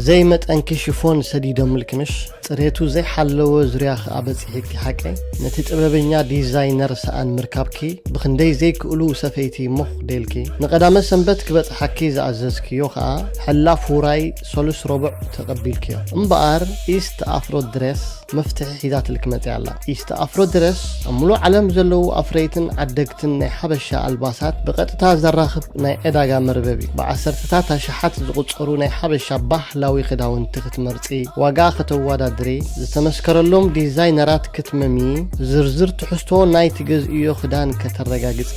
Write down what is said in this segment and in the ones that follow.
ዘይመጠንኪ ሽፎን ሰዲዶምልኪ ምሽ? ጽሬቱ ዘይሓለወ ዙርያ ከኣ በጺሒኪ ሓቀይ? ነቲ ጥበበኛ ዲዛይነር ሰኣን ምርካብኪ ብኽንደይ ዘይክእሉ ሰፈይቲ ሞኽ ደልኪ? ንቐዳመ ሰንበት ክበጽሓኪ ዝኣዘዝክዮ ከኣ ሕላፍ ውራይ ሰሉስ ረቡዕ ተቐቢልክዮ። እምበኣር ኢስት ኣፍሮ ድሬስ መፍትሒ ሒዛትልኪ መጺኣ ኣላ። ኢስት ኣፍሮ ድረስ ኣብ ምሉእ ዓለም ዘለዉ ኣፍረይትን ዓደግትን ናይ ሓበሻ ኣልባሳት ብቐጥታ ዘራኽብ ናይ ዕዳጋ መርበብ እዩ። ብዓሰርተታት ኣሽሓት ዝቑጸሩ ናይ ሓበሻ ባህላዊ ክዳውንቲ ክትመርጺ፣ ዋጋ ከተወዳድሪ፣ ዝተመስከረሎም ዲዛይነራት ክትመሚ፣ ዝርዝር ትሕዝቶ ናይ ትገዝእዮ ክዳን ከተረጋግጺ፣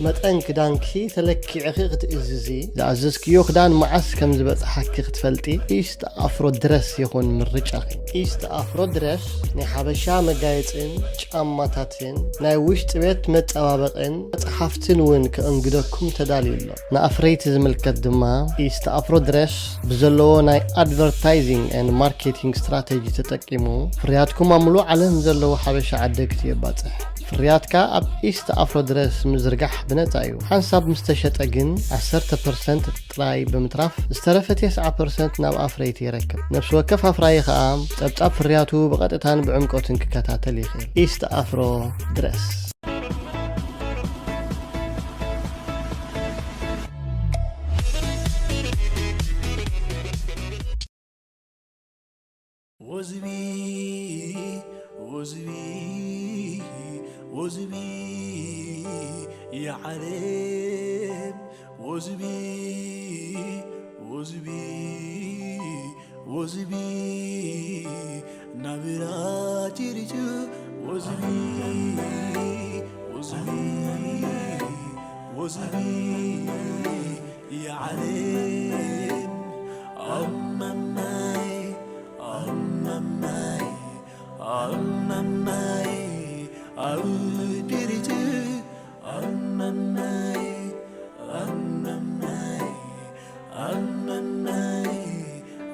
መጠን ክዳንኪ ተለኪዕኺ ክትእዝዚ፣ ዝኣዘዝክዮ ክዳን መዓስ ከም ዝበጽሓኪ ክትፈልጢ፣ ኢስት ኣፍሮ ድረስ ይኹን ምርጫኺ። ኢስት ኣፍሮ ድረስ ናይ ሓበሻ መጋየጽን ጫማታትን ናይ ውሽጢ ቤት መጸባበቕን መጽሓፍትን እውን ከእንግደኩም ተዳልዩ ኣሎ። ንኣፍረይቲ ዝምልከት ድማ ኢስት ኣፍሮ ድረስ ብዘለዎ ናይ ኣድቨርታይዚንግ ኤንድ ማርኬቲንግ ስትራቴጂ ተጠቂሙ ፍርያትኩም ኣብ ምሉእ ዓለም ዘለዉ ሓበሻ ዓደግቲ የባጽሕ። ፍርያትካ ኣብ ኢስት ኣፍሮ ድረስ ምዝርጋሕ ብነጻ እዩ። ሓንሳብ ምስ ተሸጠ ግን ዓሰርተ ፐርሰንት ጥራይ ብምትራፍ ዝተረፈ ተስዓ ፐርሰንት ናብ ኣፍረይቲ የረክብ። ነፍሲ ወከፍ ኣፍራዪ ከኣ ጸብጻብ ፍርያቱ ብቐጥታን ብዕምቆትን ክከታተል ይኽእል። ኢስት ኣፍሮ ድረስ። وزبي، وزبي، وزبي يا عالم. وزبي، وزبي، وزبي نبراتي رجو. وزبي، وزبي، وزبي يا عالم. أمامي، أمامي، أمامي، أودرجو. أمامي، أمامي، أمامي،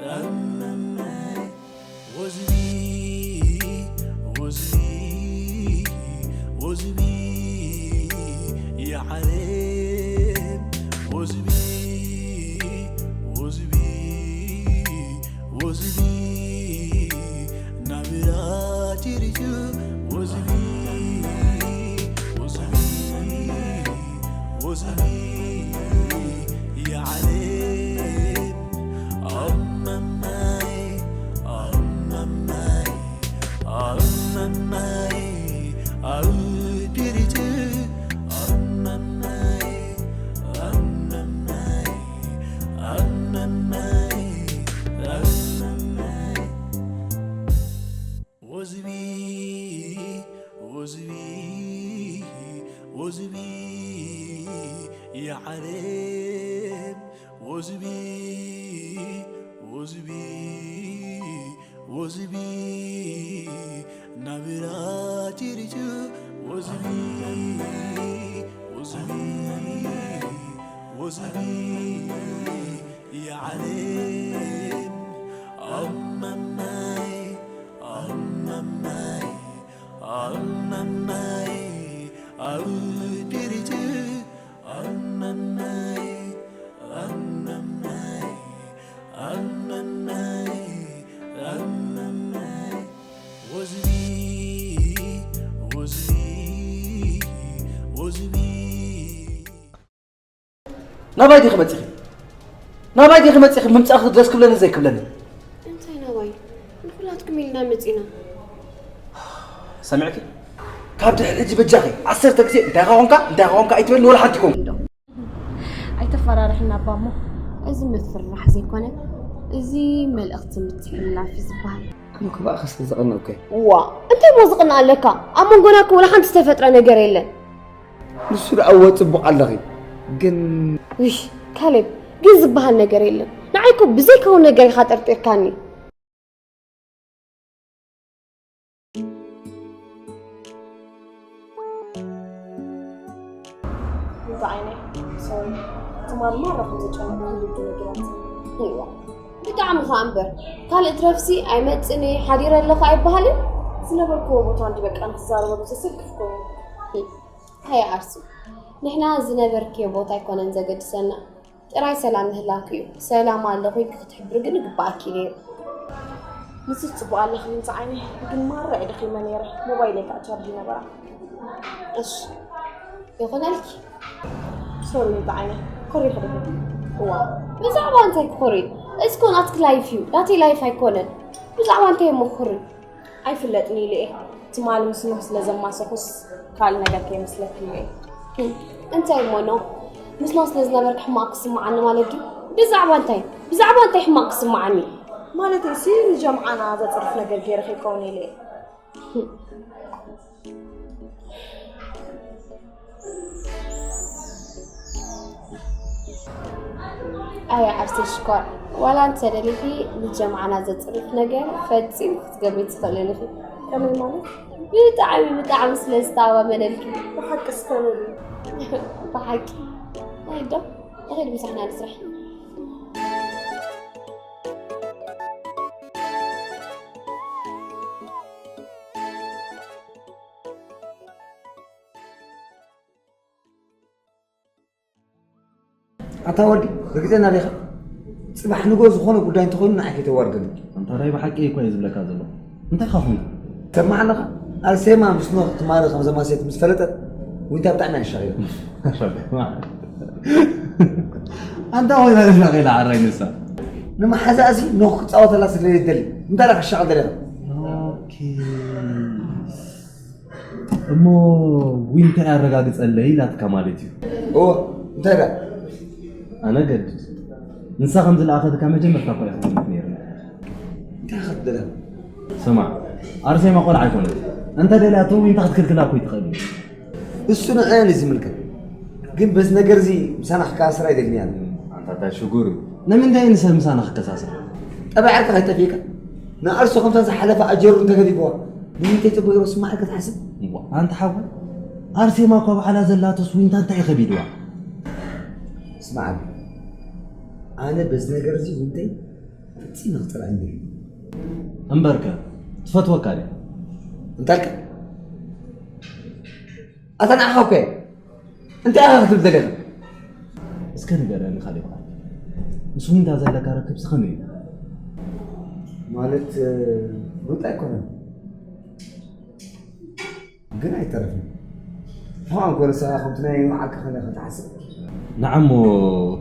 أمامي. وزبي، وزبي، وزبي يا عالم. وزبي، وزبي، وزبي نبراتي رجو. وزبي، وزبي، وزبي يا عالم. أمامي، أمامي، أمامي، أودرجو. أمامي، أمامي، أمامي، أمامي. وزبي، وزبي، وزبي يا عالم. وزبي، وزبي، وزبي نبراتي رجو. وزبي، وزبي، وزبي يا عالم. أمامي، أمامي، أمامي، أودرجو. أمامي، أمامي، أمامي، أمامي. وزبي، وزبي، وزبي. ናባይ ዲኺ መጺኺ? ናባይ ዲኺ መጺኺ? ምምጻእኺ ደስ ክብለኒ ዘይክብለኒ? እንታይ ናባይ? ንኹላትኩም ኢልና መጺና። ሰሚዕኪ? ካብ ድሕሪ ሕጂ በጃኺ ዓሰርተ ግዜ እንታይ ኻ ኾንካ? እንታይ ኻ ኾንካ? ኣይትበልኒ ወላ ሓንቲ ኮን። ኣይተፈራርሕና ኣባ እሞ። እዚ ምፍርራሕ ዘይኮነ፣ እዚ መልእኽቲ ምትሕልላፍ እዩ ዝበሃል። ኣነ እኮ ብኣኻ ስለ ዘቐንእ እኮ እየ። ዋ፣ እንታይ እሞ ዝቕንእ ኣለካ? ኣብ መንጎና እኮ ወላ ሓንቲ ዝተፈጥረ ነገር የለን። ንሱ ደኣ እወ ጽቡቕ ኣለኺ፣ ግን ውሽ፣ ካሌብ፣ ግን ዝበሃል ነገር የለን። ንዓይ እኮ ብዘይከውን ነገር ኢኻ ጠርጢርካኒ። እንተ ዓይነይ፣ ሶሪ። ትማሊ ማራ ከም ዘጨነቕኩ ልዱ ነጊራትኒ። እዋ፣ ብጣዕሚ ኸኣ እምበር። ካልእ ትረፍሲ ኣይመጽእን እየ፣ ሓዲረ ኣለኹ ኣይበሃልን። ዝነበርክዎ ቦታ እንዲ በቃ ንኽዛረበሉ ዘሰክፍ ኮይኑ። ሃየ ኣርሱ፣ ንሕና ዝነበርክዮ ቦታ ኣይኮነን ዘገድሰና። ጥራይ ሰላም ምህላውኪ እዩ። ሰላም ኣለኹ ኢልኪ ክትሕብሪ ግን ይግባኣኪ ነይሩ። ንሱ ጽቡቕ ኣለኺ ምንጻ ዓይነይ፣ ግን ማራ እየ ደኺመ ነይረ። ሞባይለይ ከኣ ቻርጅ ነበራ። እሺ፣ ይኹነልኪ። ሶሪ ምንጻ ዓይነይ፣ ኮሪኺ ዲኺ? እዋ፣ ብዛዕባ እንታይ ክኾሪ? እዚ እኮ ናትኪ ላይፍ እዩ፣ ናተይ ላይፍ ኣይኮነን። ብዛዕባ እንታይ እሞ ክኾሪ? ኣይፍለጥን ኢለ እየ። ትማሊ ምስ ኖህ ስለ ዘማሰኹስ ካልእ ነገር ከይመስለኪ ኢለ እየ። ህም፣ እንታይ እሞ ኖህ? ምስ ኖህ ስለ ዝነበርኪ ሕማቕ ክስምዓኒ ማለት ድዩ? ብዛዕባ እንታይ? ብዛዕባ እንታይ ሕማቕ ክስምዓኒ? ማለተይሲ ንጀምዓና ዘጽርፍ ነገር ገይረ ከይከውን ኢለ እየ። ህም። ኣየ ዓርሰይ ሽኮር፣ ዋላ እንተደሊኺ ንጀምዓና ዘጽርፍ ነገር ፈጺም ክትገብሪ ትኽእልን ኢኺ። ከመይ ማለት? ብጣዕሚ ብጣዕሚ ስለ ዝተኣማመነልኪ። ብሓቂ ስተበሉ። ብሓቂ። ኣይዶ፣ ንኸይድ ምሳሕና ንስራሕ። ኣታ ወዲ፣ ርግጸና ዲኻ? ጽባሕ ንጎ ዝኾነ ጉዳይ እንተኾይኑ ንዓይ ከይተዋርደኒ። ኣንታ ናይ ብሓቂ እኮ እየ ዝብለካ ዘለኹ። እንታይ ኢኻ ኾንካ? ትሰማዕ ኣለኻ? ኣርሴማ ምስ ኖህ ትማሊ ከም ዘማሰየት ምስ ፈለጠት፣ ዊንታ ብጣዕሚ እያ ተሻቒላ። ኣንታ ኮይና ተሻቒላ ዓራይ ንሳ። ንመሓዛኣ እዚ ኖህ ክጻወተላ ስለ ዘይደሊ፣ እንታይ ደኣ ክሻቐል ደሊኻ? ኦኬ። እሞ ዊንታ የረጋግጸለይ ኢላትካ ማለት እዩ። እወ፣ እንታይ ደኣ? ኣነ ገድድ። ንሳ ከም ዝለኣኸትካ መጀመርታ እኮ እየ ክገምት ነይረ። እንታይ ኢኻ ትደልያ? ስማዕ፣ ኣርሴማ ቆልዓ ኣይኮነት። እንተ ደልያቶ ዊንታ ክትክልክላ እኮ ይትኽእል እዩ። እሱ ንዕና እዩ ዝምልከት። ግን በዚ ነገር እዚ ምሳና ክከኣስር ኣይደልን እያ። ኣንታ እንታይ ሽጉር እዩ? ንምንታይ እዩ ንሰብ ምሳና ክከሳሰር? ጠባይ ዓርካ ከይጠፍእካ። ንኣርሶ ከምታ ዝሓለፈ ኣጀሩ እንተገዲፍዋ፣ ንምንታይ ጽቡቕ ገይሩ ስማዕ ኢልካ ትሓስብ? እዋ፣ ኣንታ ሓወይ፣ ኣርሴማ እኳ ባዕላ ዘላቶስ ዊንታ እንታይ እዩ ከቢድዋ? ስማዕ፣ ኣነ በዚ ነገር እዚ ዊንታይ ፈጺመ ክጸልኣ እየ። እምበርከ፣ ትፈትወካ ድያ? እንታይ ኣልካ? ኣታ ንዓኻ እኮ እየ። እንታይ ኢኻ ክትብል ደሊኻ? እስከ ንገረኒ ካሌብ፣ ምስ ዊንታ ዘለካ ርክብሲ ከመይ እዩ? ማለት፣ እ፣ ሉጥ ኣይኮነን። ግን ኣይተረፍን። ሕማም እኮ ንስኻ ከምቲ ናይ ኖህ ዓርካ ከነ ክትሓስብ። ንዓሞ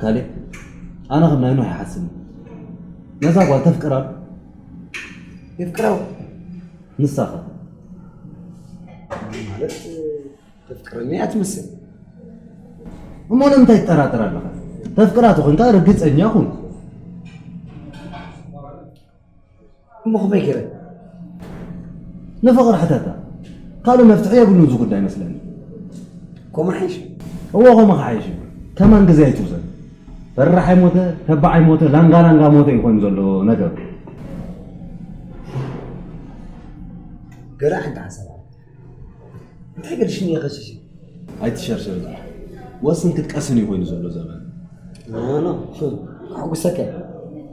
ካሌብ፣ ኣነ ከም ናይ ኖህ ይሓስብ። ነዛ ጓል ተፍቅራ ዶ? የፍቅራ ዶ? ንሳኸ? ማለት፣ ተፍቅረኒ እያ ትመስል። እሞ ንምንታይ ትጠራጠር ኣለኻ? ተፍቅራ ተኾንካ ርግጸኛ ኩን። እሞ ከመይ ገይረ? ንፍቕሪ ሕተታ። ካልእ መፍትሒ የብሉን እዚ ጉዳይ መስለኒ። ከምኡ ሓይሽ? እዎ፣ ከምኡ ክሓይሽ እዩ። ከማን ግዜ ኣይትውሰድ። ፈራሕ ኣይሞተ፣ ተባዕ ኣይሞተ፣ ላንጋ ላንጋ ሞተ እዩ ኮይኑ ዘሎ ነገሩ። ገለ ሓንቲ ሓሳብ ኣላ። እንታይ ገዲሽኒ እየ ቀሺሽ? ኣይትሸርሸር እዚኣ። ወስን ክትቀስን እዩ ኮይኑ ዘሎ ዘበን። ኖ፣ ኖ፣ ሹር። ከሐጉሰካ እየ።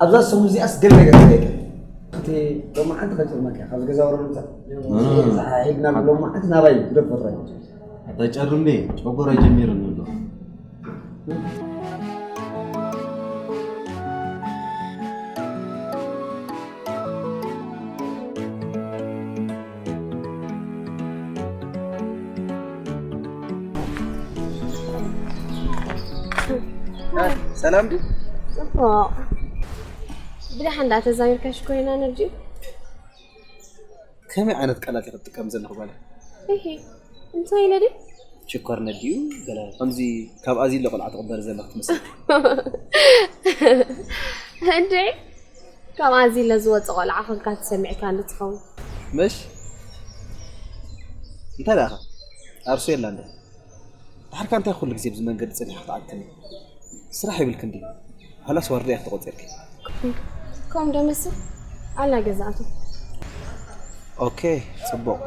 ኣብዛ ሰሙን እዚኣስ ገለ ነገር ትጠይቀ። እቲ ሎማዓንቲ ከጭርመካ እየ። ካብዚ ገዛ ወረድ ውፃእ። ኖ፣ ኖ፣ ኖ። ሒድና ሎማዓንቲ ናባይ እዩ። ግደፍ ፈጥራይ። ኣታ ጨርምኒ፣ ጨጎራ ጀሚርኒ ኣሎ። ሰላም ድዩ? ጽቡቕ። ብደሓን ደኣ ተዛሚርካ ሽኮሪና ነድዩ? ከመይ ዓይነት ቃላት ኢኺ ትጥቀም ዘለኺ ጓለይ? እሂ፣ እንታይ ኢለ ድዩ? ሽኮር ነድዩ ገለ ከምዚ ካብ ኣዚለ ቆልዓ ትቕበሪ ዘለኺ ትመስል። እንዴ? ካብ ኣዚለ ዝወጸ ቆልዓ ኮንካ ተሰሚዕካ እንድትኸውን። ምሽ? እንታይ ደኣ ኸ? ኣርሱ የላ እንዴ? ድሓርካ እንታይ ኩሉ ግዜ ብዚ መንገዲ ጸኒሕካ ክትዓግተኒ? ስራሕ የብልክን ድዩ? ሃላስ ዋርድያ ክትቆጺርኪ? ከም ዶ መስል? ኣላ ገዛእቱ። ኦኬ፣ ጽቡቕ።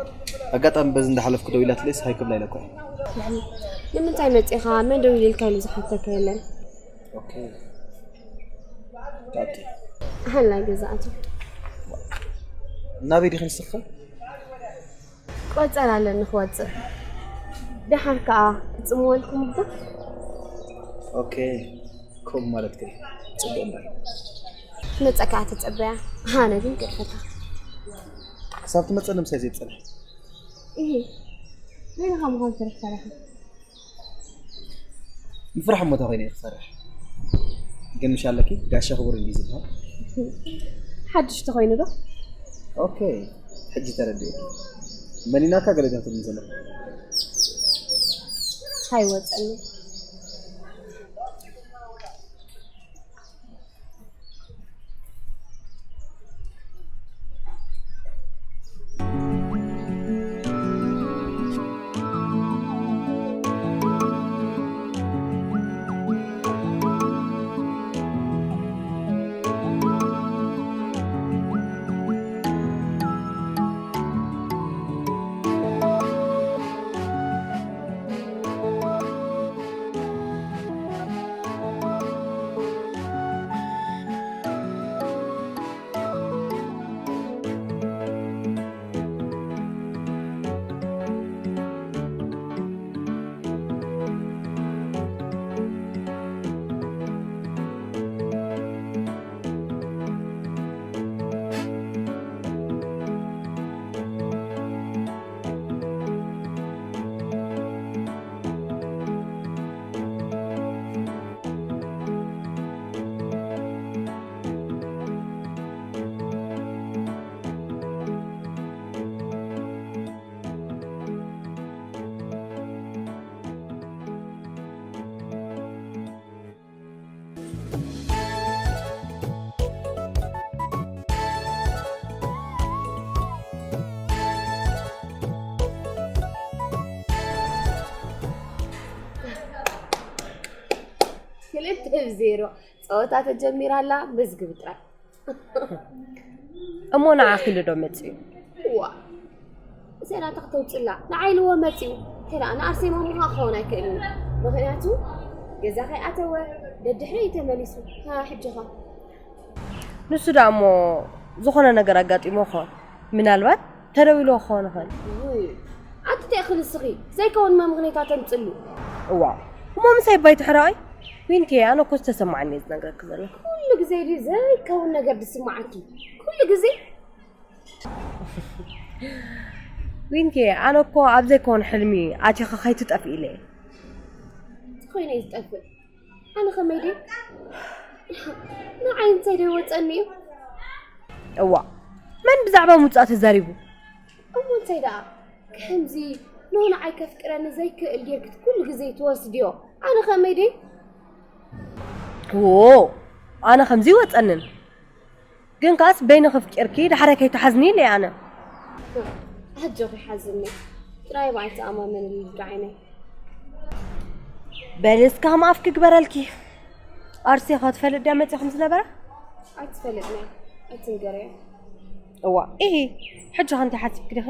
ኣጋጣሚ በዚ እንዳሓለፍኩ ደው ኢላትለይስ ሃይ ክብላ ኢለ እኮ እየ። ንምንታይ መጺኻ? መን ደው ኢልካ ኢሉ ዝሓተካ የለን። ኦኬ። ታቲ። ኣላ ገዛእቱ። ናበይ ዲኺ ንስኺ? ቆጸራ ኣለኒ ክወጽእ። ደሓር ከኣ ክጽምወልኩም እባ። ኦኬ። ከምኡ ማለት ግን ጽቡቕ እምበር። መጸካ ትጸበያ፣ ኣነ ግን ገድፈካ። ክሳብ ትመጸኒ ምሳይ ዘይጸንሕ። እሂ፣ በይንኻ ምዃን ስራሕ ሰራሒ። ምፍራሕ እሞ እንታይ ኮይነ እየ ክፈርሕ? ግን ምሽ ኣለኪ፣ ጋሻ ክቡር እንዲ ዝበሃል። ሓድሽ ተኮይኑ ዶ? ኦኬ፣ ሕጂ ተረዲኤ። መኒናካ ገለ ዶ ትብልኒ ዘለኹ? ኣይወጸኒ። ክልተ ብ ዜሮ። ጸወታ ተጀሚራ ኣላ፣ መዝግብ ጥራይ። እሞ ንዓኺ ኢሉ ዶ መጺኡ? እዋ፣ እዚኣ ናታ ክተውጽላ ንዓይ ኢልዎ መጺኡ። ከላ ንኣርሴማ ምዃ ክኸውን ኣይክእልን እዩ። ምኽንያቱ ገዛ ከይኣተወ ደድሕሪ እዩ ተመሊሱ። ሃ፣ ሕጂ ኸ? ንሱ ደኣ እሞ ዝኾነ ነገር ኣጋጢሞ ኸውን። ምናልባት ተደዊልዎ ክኸውን ይኽእል። ውይ፣ ኣንቲ እንታይ ኢኺ ንስኺ? ዘይከውን መምኽኔታት ተምጽሉ። እዋ፣ እሞ ምሳይ ባይ ትሕረቒ? ዊንኬ፣ ኣነ እኮ ዝተሰማዓኒ እየ ዝነግረኪ ዘለኹ። ኩሉ ግዜ ድዩ ዘይከውን ነገር ዝስማዓኪ? ኩሉ ግዜ? ዊንኬ፣ ኣነ እኮ ኣብ ዘይከውን ሕልሚ ኣቲኺ ከይትጠፍኢ ኢለ እየ። እንታይ ኮይነ እዩ ዝጠፍእ? ኣነ ከመይ ድየ? ንዓይ እንታይ ዶ ይወፀኒ እዩ? እዋ፣ መን ብዛዕባ ምውፃእ ተዛሪቡ? እሞ እንታይ ደኣ? ከምዚ ኖ ንዓይ ከፍቅረኒ ዘይክእል ጌርክት ኩሉ ግዜ ትወስድዮ። ኣነ ከመይ ድየ? ዎ፣ ኣነ ከምዚ ይወፀንን። ግን ከኣስ በይንኺ ኣፍቂርኪ ዳሕራይ ከይትሓዝኒ ኢለ ኣነ። ኣጆኺ ሓዝኒ። ጥራይ ብኣይ ተኣማመንሉ ልቢ ዓይነይ። በሊ እስከ ከም ኣፍኪ ግበረልኪ። ኣርሴ ኸ ትፈልጥ ድያ መፂኣ ከም ዝነበረ? ኣይትፈልጥን እያ። ኣይትንገርያ። እዋ፣ ኢሂ፣ ሕጂ ኸ እንታይ ሓሲብኪ ዲኺ?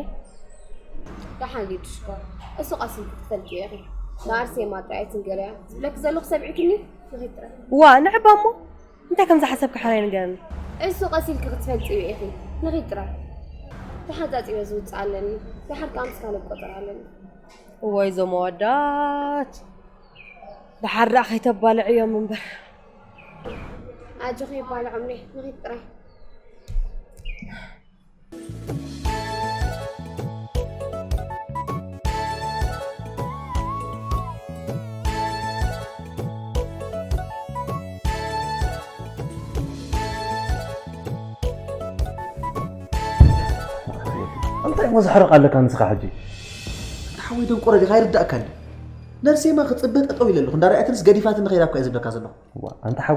ደሓን ሊዱ ሽኮር። እሱ ቀስ ኢልኪ ክትፈልጥዮ ኢኺ። ንኣርሴማ ጥራይ ኣይትንገርያ። ዝብለኪ ዘለኹ ሰሚዕክኒ? ንኺድ ጥራይ። እዋ፣ ንዕባ እሞ። እንታይ ከም ዝሓሰብኪ ሓራይ ንገርኒ። እሱ ቀስ ኢልኪ ክትፈልጥዮ ኢኺ። ንኺድ ጥራይ። ተሓጻጺበ ዝውጽእ ኣለኒ። ደሓር ከኣ ምስ ካልእ ክቆጸር ኣለኒ። እዋይ እዞም ኣወዳት። ደሓር ደኣ ከይተባልዕዮም እምበር። ኣጆኺ ይባልዖም ኔ። ንኺድ ጥራይ። እንታይ እሞ ዘሕርቕ ኣለካ ንስኻ ሕጂ? ኣታ ሓወይ ደንቆሮ ዲኻ? ኣይርዳእካን ድዩ? ነብሰይማ ክጽበ ጠጠው ኢለ ኣለኹ። እንዳ ረኣየትንስ ገዲፋትኒ ከይዳ እኮ እየ ዝብለካ ዘለኹ። እዋ፣ ኣንታ ሓው፣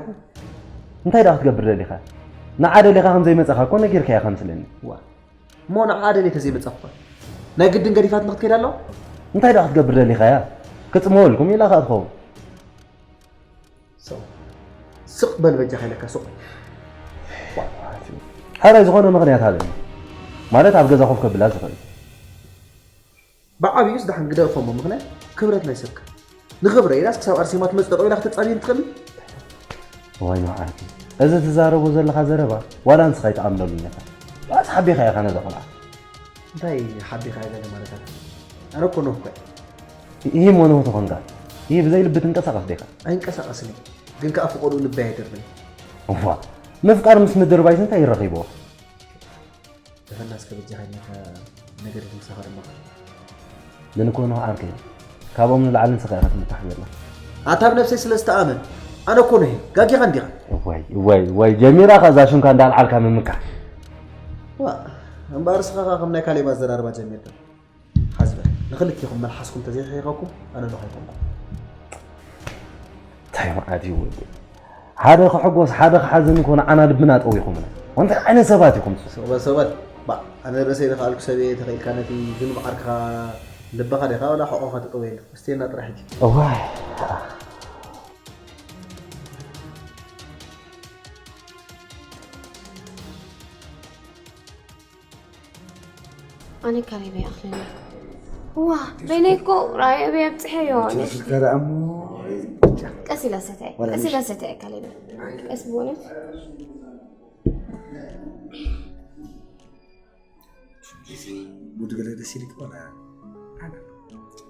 እንታይ ደኣ ክትገብር ደሊኻ? ንዓ ደሊኻ ከም ዘይመጻኻ እኮ ነጊርካያ ከም ስለኒ። እዋ፣ እሞ ንዓ ደልየ ተዘይመጻኹ እኳ ናይ ግድን ገዲፋትኒ ክትከይድ ኣለዋ? እንታይ ደኣ ክትገብር ደሊኻያ? ክጽመወልኩም ኢላ ከኣ ትኸውን። ስቕ፣ ስቕ በል በጃኻ ኢለካ፣ ስቕ። ዋ፣ ሓራይ ዝኾነ ምኽንያት ኣለኒ። ማለት ኣብ ገዛ ኮፍ ከብላ ዝኽእል። ብዓብዩስ ደሓን ግደፎ እሞ ምኽንያት ክብረት ናይ ሰብካ። ንኽብረ ኢላስ ክሳብ ኣርሴማ ትመጽእ ጠጠው ኢላ ክተጻብየኒ ትኽእል? እዋይ መዓልቲ። እዚ ትዛረቦ ዘለኻ ዘረባ ዋላ ንስኻ ኣይትኣምነሉን ኢኻ። ዋላስ ሓቢኻ ኢኻ ነዛ ቆልዓ? እንታይ ሓቢኻ ኢለ ማለት ኣለ? ኣነ እኮ ኖህ እኮ እየ። ይህ እሞ ኖህ ተኾንካ። ይህ ብዘይ ልቢ ትንቀሳቐስ ዲኻ? ኣይንቀሳቐስን እየ። ግን ከኣ ፍቐዱ ልበይ ኣይደርብን። እዋ፣ ምፍቃር ምስ ምድርባይስ እንታይ ይረኺብዎ? ደፈና እስከ በጃኻ ኢልካ ነገር ድምሳኻ ድማ። ግን እኮ ኖህ ዓርከይ፣ ካብኦም ንላዕሊ ንስኻ ኢኻ ትምካሕ ዘለኻ። ኣታ ኣብ ነብሰይ ስለ ዝተኣመን፣ ኣነ እኮ ኖህ እየ። ጋጊኻ እንዲኻ። እዋይ፣ እዋይ፣ እዋይ፣ ጀሚራ ከኣ እዛ ሽምካ እንዳልዓልካ ምምካሕ። ዋ፣ እምበኣር እስኻ ከኣ ከም ናይ ካሌብ ኣዘራርባ ጀሚርካ። ሓዝበል፣ ንኽልቲኹም መልሓስኩም ተዘይሕይኸኩም፣ ኣነ ኖህ ኣይኮንኩን። እንታይ መዓት እዩ ወዲ። ሓደ ክሕጎስ፣ ሓደ ክሓዝን እኮ ንዓና ልብና ጠዊኹምና። እንታይ ዓይነት ሰባት ኢኹም? ሰበል፣ ሰበል። ባ፣ ኣነ ርእሰይ ዝኸኣልኩ ሰብ እየ፣ ተኸኢልካ ነቲ ዝኑብ ዓርክኻ ልብኻ ዲኻ ዋላ ሕቖኻ ትጠውየሉ? እስቴና ጥራሕ ሕጂ። እዋይ። ኣነ ካሌብ ይኣኽለኒ። ዋ፣ በይነይ እኮ ራእየ በይ ኣብፅሐዮ። ስልካ ደኣ እሞ ቀስ ኢላ ሰተ፣ ወላ ቀስ ኢላ ሰተ ካሌብ። ቀስ ብእውነት። እዚ ሙድ ገለ ደስ ኢልክ ወላ?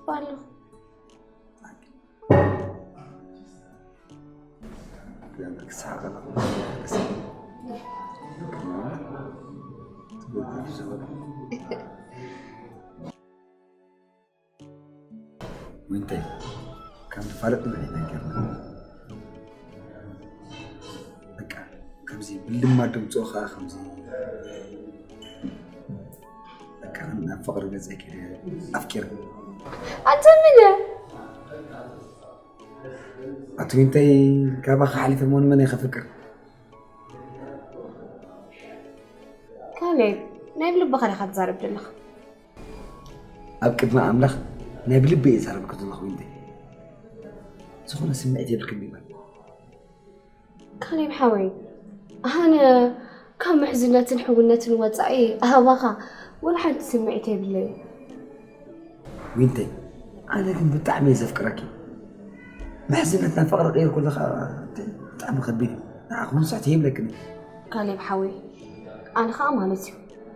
ባሎ። ዊንተይ፣ ከም ትፋለጥ ንብዒት ኣይገርምን። በቃ፣ ከምዚ ብልማድ ድምፅኡ ከዓ ከምዚ፣ በቃ፣ ናብ ፍቕሪ ገፀይ ከይደ ኣፍቂረ። ኣንተ ምን? ኣቲ ዊንተይ፣ ካባኻ ሓሊፈ መን መን እየ ከፍቅር? ካሌብ፣ ናይ ብልብኻ ዲኻ ትዛረብ ዘለኻ? ኣብ ቅድሚ ኣምላኽ ናይ ብልቢ እየ ዝዛረበኪ ዘለኹ ዊንተይ። ዝኾነ ስምዒት የብልክን ዲባ? ካሌብ ሓወይ፣ ኣነ ካብ ምሕዝነትን ሕውነትን ወጻኢ ኣባኻ ወላ ሓንቲ ስምዒት የብለይን። ዊንተይ፣ ኣነ ግን ብጣዕሚ እየ ዘፍቅረኪ። ምሕዝነት ናብ ፍቕሪ ቀይርኩ ኣለኻ፣ ብጣዕሚ ከቢድ እዩ። ንዓኹም ስሕት የብለክን። ካሌብ ሓወይ፣ ኣነ ኸኣ ማለት እዩ፣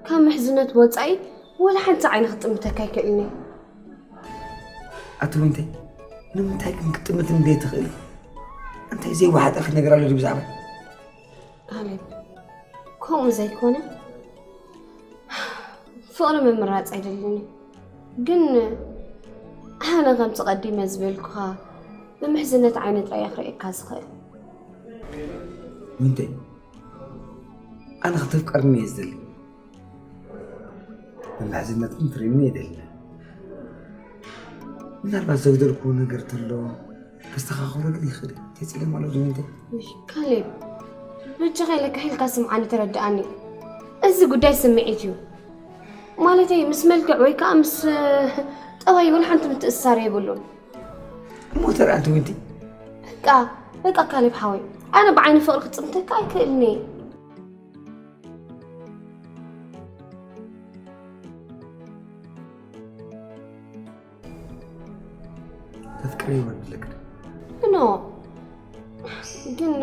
ካብ ምሕዝነት ወጻኢ ወላ ሓንቲ ዓይኒ ክጥምተካ ኣይክእልን እየ። ኣቲ ዊንተይ፣ ንምንታይ ግን ክጥምት እንዴ ትኽእል? እንታይ ዘይወሓጠልክ ነገር ኣሎ ድዩ ብዛዕባ? ካሌብ፣ ከምኡ ዘይኮነ፣ ፍቕሪ ምምራጽ ኣይደልን እዩ። ግን ኣነ ከምቲ ቀዲመ ዝበልኩኻ፣ ብምሕዝነት ዓይኒ ጥራይ እየ ክርእየካ ዝኽእል። ዊንተይ፣ ኣነ ከተፍቅርኒ እየ ዝደሊ። ብምሕዝነት ግን ትርእይኒ እየ ደሊ። ምናልባት ዘጉደልኩዎ ነገር ተሎ፣ ከስተኻኽሎ ግን ይኽእል እዩ። እንታይ ጸገም ኣሎ ድዩ ዊንተይ? ውይ፣ ካሌብ፣ በጃኻ ኢለካ ኢልካ ስምዓኒ፣ ተረድኣኒ። እዚ ጉዳይ ስምዒት እዩ። ማለተይ፣ ምስ መልክዕ ወይ ከኣ ምስ፣ እ፣ ጠባይ ወላ ሓንቲ ምትእስሳር የብሉን። እሞ ተረኣ ኣንቲ ዊንተይ? በቃ፣ በቃ ካሌብ ሓወይ፣ ኣነ ብዓይኒ ፍቕሪ ክጥምተካ ኣይክእልን እየ። ተፍቅረይ ወዲ ለክድ። ኖ፣ ግን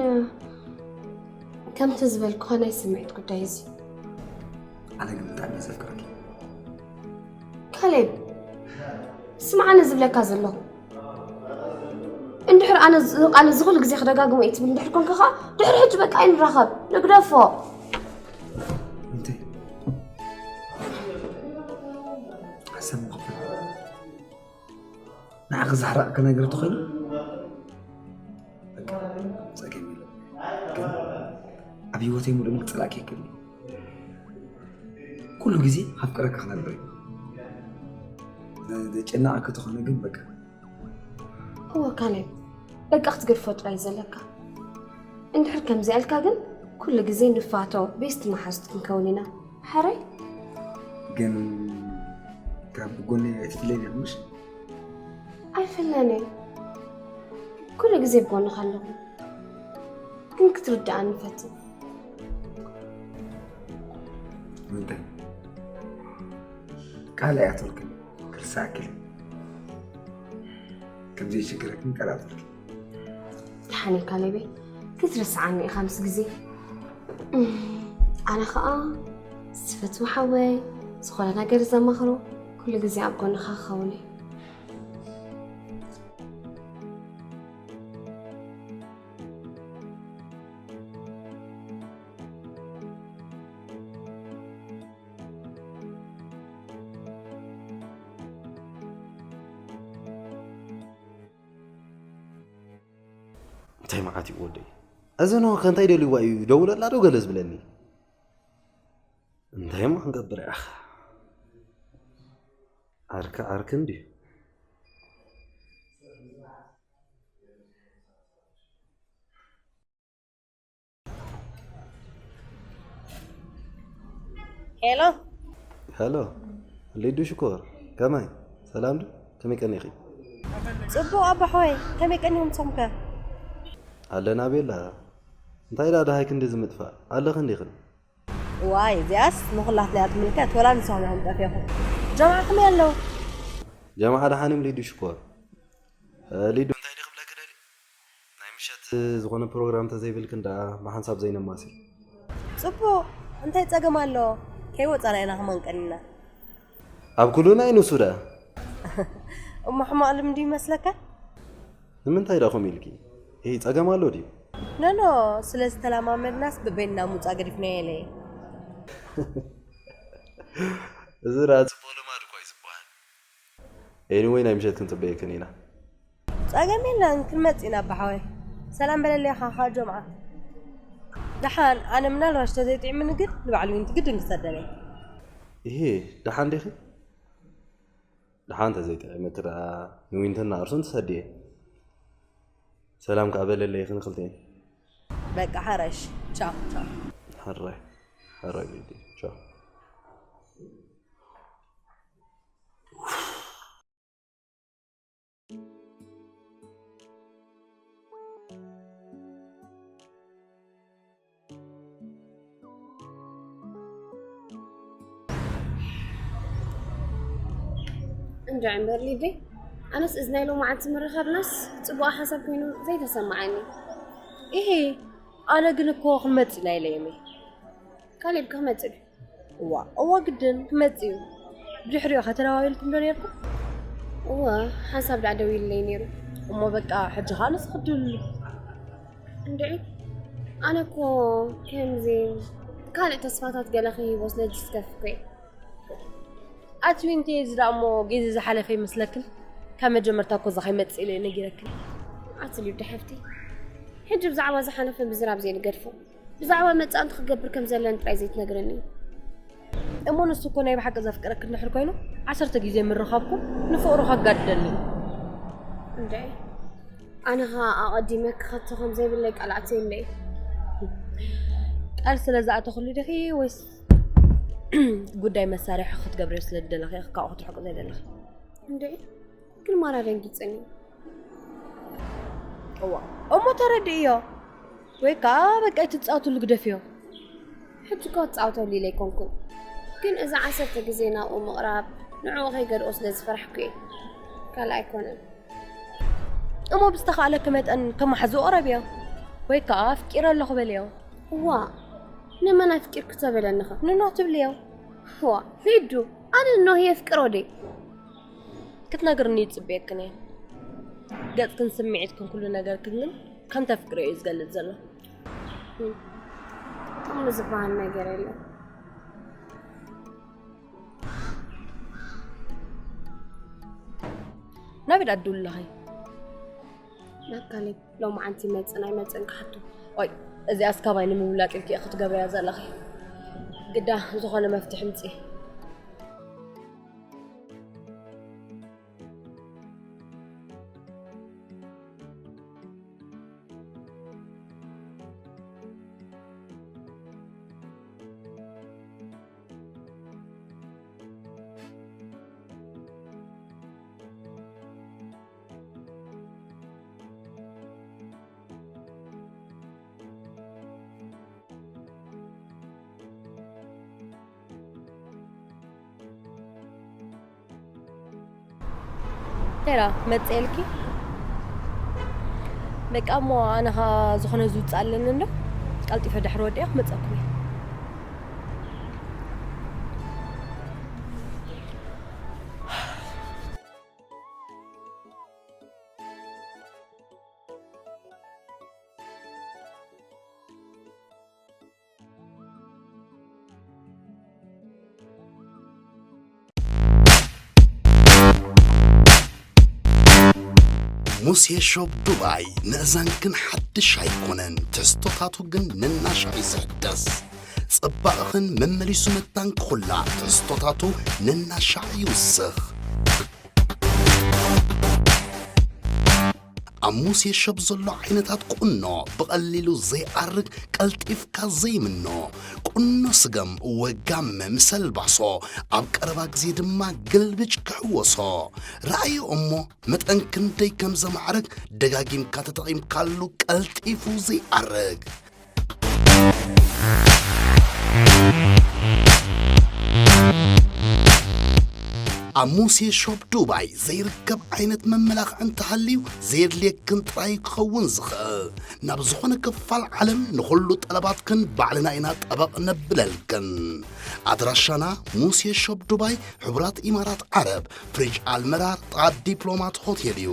ከምቲ ዝበልኩኻ ናይ ስምዒት ጉዳይ እዚ። ኣነ ግን ብጣዕሚ እየ ዘፍቅረኪ። ካሌብ፣ ስምዓኒ ዝብለካ ዘለኹ። እንድሕር ኣነ እዚ ቃል እዚ ኩሉ ግዜ ክደጋግሞ እየ ትብል እንድሕር ኮንካ ኸኣ፣ ድሕሪ ሕጂ በቃ ኣይንራኸብ፣ ንግደፎ። እንታይ? ሓሳብ ምኽፋል። ንዓኺ ዘሕረቐኪ ነገር እንተኾይኑ፣ በቃ፣ ጸገም የለን። ግን ኣብ ህይወተይ ሙሉእ ክጸላእኪ ኣይክእልን። ኩሉ ግዜ ከፍቅረኪ ክነብር እየ። ዘጨነቐኪ ተኾነ ግን በቃ። እወ ካሌብ፣ በቃ ክትገድፎ ጥራይ ዘለካ። እንድሕር ከምዚኣ ኢልካ ግን ኩሉ ግዜ ንፋቶ ቤስት መሓዙት ክንከውን ኢና። ሕራይ? ግን ካብ ጎነይ ኣይትፍለይን ኢኺ ምሽ? ኣይፍለን እየ። ኩሉ ግዜ ብጎንኻ ኣለኹ። ግን ክትርድኣኒ ፈትን። እንታይ? ቃል ኣይኣተልክን፣ ክርሳዕኪ። ከም ዘይሽግረክን ቃል ኣተልክን። ደሓን እዩ ካሌበይ፣ ክትርስዓኒ ኢኻ ምስ ግዜ። ኣነ ኸኣ ዝፈትዎ ሓወይ፣ ዝኾነ ነገር ዘማኽሮ፣ ኩሉ ግዜ ኣብ ጎንኻ ክኸውን እየ። እንታይ መዓት እዩ ወደይ? እዚ ኖህ ከ እንታይ ደልይዋ እዩ? ደውለላ ዶ ገለ ዝብለኒ? እንታይ እሞ ክንገብር ኢኻ? ዓርኪ ዓርኪ እንድዩ። ሄሎ። ሄሎ፣ ሊዱ ሽኮር፣ ከመይ? ሰላም ዶ? ከመይ ቀኒኺ? ጽቡቕ ኣባሖይ፣ ከመይ ቀኒኹም ንሶምከ? ኣለና ቤላ። እንታይ ዳ ደሃይ ክንዲ ዝምጥፋእ? ኣለኺ እንዲኽን? ዋይ፣ እዚኣስ ንኹላትና እያ ትምልከት፣ ወላ ንስኹም ኢኹም ጠፊኹም። ጀማዓ ከመይ ኣለዉ? ጀማዓ ደሓን እዮም ሊዱ ሽኮር። እ፣ ሊዱ እንታይ ዲ ክብለኪ ደሊ? ናይ ምሸት ዝኾነ ፕሮግራም ተዘይብልክን ደኣ ብሓንሳብ ዘይነማሲ። ጽቡቕ፣ እንታይ ጸገም ኣሎ? ከይወጻና ኢና ከማን ቀኒና። ኣብ ኩሉ ናይ ንሱ ደኣ። እሞ ሕማቕ ልምዲ ይመስለካ? ንምንታይ ደኣ ከምኡ ኢልኪ? ይሄ ጸገም ኣሎ ድዩ? ኖኖ፣ ስለ ዝተለማመድናስ በበይንና ምውጻእ ገዲፍናዮ ኢለ እየ። እዚ ደኣ ጽቡቕ ልማድ እኳ እዩ ዝበሃል። ኤኒወይ ናይ ምሸት ክንጽበየክን ኢና። ጸገም የለን፣ ክንመጽእ ኢና ኣባሓወይ። ሰላም በለለይ ኢኻ ካብ ጀምዓ። ደሓን፣ ኣነ ምናልባሽ ተዘይጥዕምኒ ግን ንባዕሉ ዊንቲ ግድን ክሰደለይ። ይሄ ደሓን ዲኺ? ደሓን ተዘይጥዕምኪ ደኣ ንዊንትን ንኣርሱን ትሰድየ። ሰላም ከኣ በለለይ ክንክልቴን። በቃ ሓራይሽ። ቻው ቻው። ሕራይ ሕራይ ቤቲ ቻው። እንድዒ እምበር ሊደይ፣ ኣነስ እዚ ናይ ሎማዓንቲ ምርኻብናስ ጽቡቕ ሓሳብ ኮይኑ ዘይተሰማዓኒ። ኢሂ፣ ኣነ ግን እኮ ክንመጽእ ኢና ኢለ እየ። ካሌብ ክመጽእ ድዩ? እዋ እዋ ግድን ክመጽእ እዩ። ብድሕሪኡ ኸ ተደዋዊልኩም ዶ ኔርኩም? እወ ሓንሳብ ደኣ ደዊሉለይ ነይሩ። እሞ በቃ ሕጂ ኸኣ ንስኺ ድውልሉ። እንድዒ ኣነ እኮ ከምዚ ካልእ ተስፋታት ገለ ክህቦ ስለ ዝስከፍ እኮ እየ። ኣቲ ዊንቲ እዚ ደኣ እሞ ግዜ ዝሓለፈ ይመስለክን? ካብ መጀመርታ እኮ እዛ ከይመጽእ ኢለ ነጊረክን። ኣቲ ሊዱ ሓፍቲ ሕጂ ብዛዕባ ዝሓለፈ ምዝራብ ዘይንገድፎ። ብዛዕባ መጻንቱ ክገብር ከም ዘለኒ ጥራይ ዘይትነግረኒ። እሞ ንሱ እኮ ናይ ብሓቂ ዘፍቅረክ እንድሕር ኮይኑ ዓሰርተ ግዜ ምርኻብኩም ንፍቕሩ ከጋድደኒ። እንደ ኣነ ኸኣ ኣቐዲመ ክኸቶ ከም ዘይብለይ ቃል ኣትየለይ። ቃል ስለ ዝኣተኹሉ ዲኺ ወይስ ጉዳይ መሳርሒ ክትገብርዮ ስለ ዝደለኺ ካብኡ ክትርሕቁ ዘይደለኺ? እንደ ግን ማራ ደንጊጸኒ። እዋ እሞ ተረድእዮ ወይ ከዓ በቃ ኣይትጻወትሉ ግደፍዮ። ሕጂ እኮ ክጻወተሉ ኢለ ኣይኮንኩን፣ ግን እዚ ዓሰርተ ግዜ ናብኡ ምቕራብ ንዕኡ ከይገድኦ ስለ ዝፈራሕኩ እየ። ካልእ ኣይኮነን። እሞ ብዝተኻእለኪ መጠን ከመሓዝኡ ቅረብዮ ወይ ከዓ ኣፍቂረ ኣለኹ በልዮ። እዋ ንመን ኣፍቂርኪ ተበለኒ ኸ? ንኖህ ትብልዮ። እዋ ሊዱ ኣነ ንኖህ የፍቅሮ ድየ? ክትነግርኒ ይጽበየክን እየ። ገጽክን ስምዒትክን ኩሉ ነገርክን ግን ከም ተፍቅርዮ እዩ ዝገልጽ ዘሎ። ከምኡ ዝበሃል ነገር የለን። ናበይ ደኣ ትድውሊ ኣለኺ? ናብ ካሌብ ሎማዓንቲ ይመጽእ ኣይመጽእን ክሓቶ። ኦይ እዚኣስ ካባይ ንምውላጥ ኢልኪ ክትገብርያ ዘለኺ። ግዳ ዝኾነ መፍትሒ ምጽኢ። ሄራ መፅኤልኪ። በቃ እሞ ኣነ ኸዓ ዝኾነ ዝውፅእ ኣለኒ እንዶ ቀልጢፈ ድሕሪ ወዲአ ክመፀኩም እየ። ሙሴ ሾፕ ዱባይ ንእዛንክን ሓድሽ ኣይኮነን፣ ትሕዝቶታቱ ግን ነናሻዕ እዩ ዝሕደስ። ጽባቕኽን መመሊሱ መታን ክኹላዕ ትሕዝቶታቱ ነናሻዕ ይውስኽ። ኣብ ሙሴ ሾፕ ዘሎ ዓይነታት ቁኖ ብቐሊሉ ዘይኣርግ፣ ቀልጢፍካ ዘይምኖ፣ ቁኖ ስገም ወጋመ ምስ ኣልባሶ፣ ኣብ ቀረባ ግዜ ድማ ግልብጭ ክሕወሶ። ረኣዮ እሞ መጠን ክንደይ ከም ዘማዕርግ ደጋጊምካ ተጠቒምካሉ ቀልጢፉ ዘይኣርግ። ኣብ ሙሴ ሾፕ ዱባይ ዘይርከብ ዓይነት መመላኽዒ እንተሃልዩ ዘየድልየክን ጥራይ ክኸውን ዝኽእል። ናብ ዝኾነ ክፋል ዓለም ንኹሉ ጠለባትክን ባዕልና ኢና ጠበቕ ነብለልክን። ኣድራሻና ሙሴ ሾፕ ዱባይ፣ ሕቡራት ኢማራት ዓረብ፣ ፍሪጅ ኣልመራር፣ ጥቓ ዲፕሎማት ሆቴል እዩ።